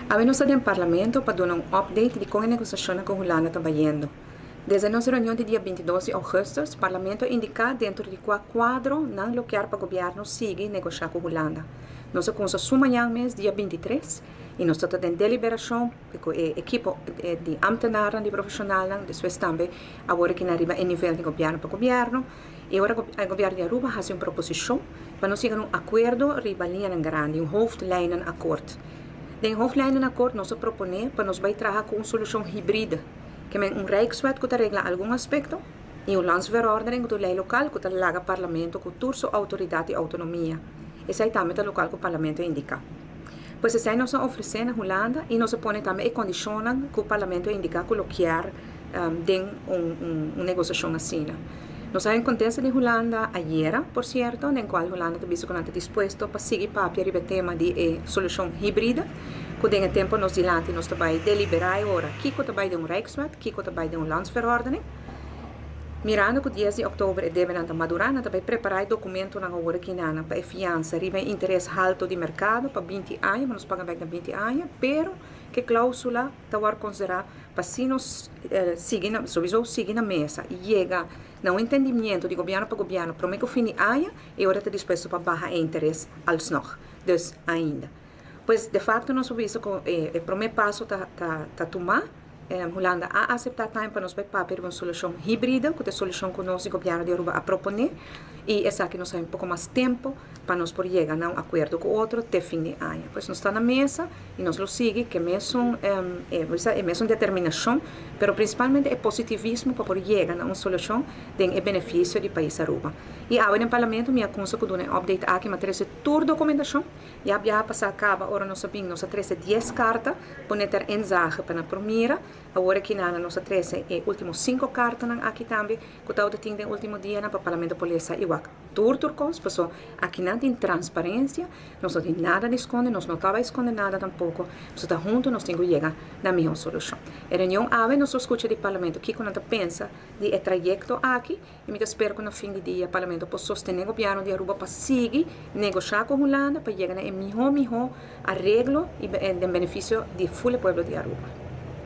Awe nos ta den Parlamento pa duna un update di con e negociacionnan cu Hulanda ta bayendo. Desde nos reunion di dia 22 di augustus, Parlamento a indica dentro di cua cuadro nan lo kier pa Gobierno sigui negocia cu Hulanda. Nos a cunsa su mañan mes, dia 23, y nos ta ta den deliberacion cu e ekipo di ambtenarnan, di profesionalnan, despues tambe awor aki nan riba e nivel di Gobierno pa Gobierno. Y ora e Gobierno di Aruba haci un proposicion pa nos yega na un acuerdo riba liñanan grandi, un hoofdlijnenakkoord. Den hoofdlijnenakkoord nos a propone pa nos bay traha cu un solucion hibride, ke men un Rijkswet cu ta regla algun aspecto y un landsverordening cu ta un ley local cu ta laga Parlamento cu tur su autoridad y autonomia. Esey tambe ta local cu Parlamento a indica. Pues esey nos a ofrece na Hulanda y nos a pone tambe e condicionnan cu Parlamento a indica cu lo kier den un negociacion asina. Nos a haña contesta di Hulanda ayera, por cierto, den cual Hulanda ta bisa cu nan ta dispuesto pa sigui papia riba e tema di e solucion hibrida, cu den e tempo nos dilanti nos ta bay delibera e ora kico ta bay den un Rijkswet, kico ta bay den un Landsverordening. Mirando cu dies di october e debenan ta madura, nan ta bay prepara e documentonan awor aki nan pa e fiansa riba e interes halto di mercado pa 20 aña, pa nos paga bek na 20 aña, pero cu e clausula ta wòrdu konsiderá pa si nos sigui na souiso sigui na mesa i yega na un entendimiento di gobièrnu pa gobièrnu promé ku fin di aña e ora ta dispuesto pa baha e interes alsnog, dus ainda. Pues de fakto nos por bisa ku e promé paso ta ta tumá. Hulanda a aseptá tambe pa nos bai papia riba un solushon hibrido ku ta e solushon ku nos di gobièrnu di Aruba a proponé i esaki nos a un poko mas tempu pa nos por yega na un akuerdo ku otro te fin di aña. Pues nos ta na mesa i nos lo sigui ku e mesun e mesun determinashon pero prinsipalmente e positivismo pa por yega na un solushon den e benefisio di pais Aruba. I awe den Parlamento mi a kunsa ku duna e update aki, mi a trese tur dokumentashon. Ya biaha pasá kaba ora nos a bin nos a trese dies karta pone ter inzage pa nan por mira. Awor aki nan nos a trese e ultimo sinku kartanan aki tambe ku tabata tin den ultimo dianan pa Parlamento por lesa i wak tur tur kos paso aki nan tin transparensia, nos no tin nada di skonde, nos no ta bai skonde nada tampoko, paso ta huntu nos tin ku yega na mihó solushon. E reunion awe nos lo skucha di Parlamento kiko nan ta pensa di e trayekto aki. I mi ta spera ku na fin di dia Parlamento por sostené gobièrnu di Aruba pa sigui negoshá ku Hulanda pa yega na e mihó mihó areglo i den benefisio di ful e pueblo di Aruba.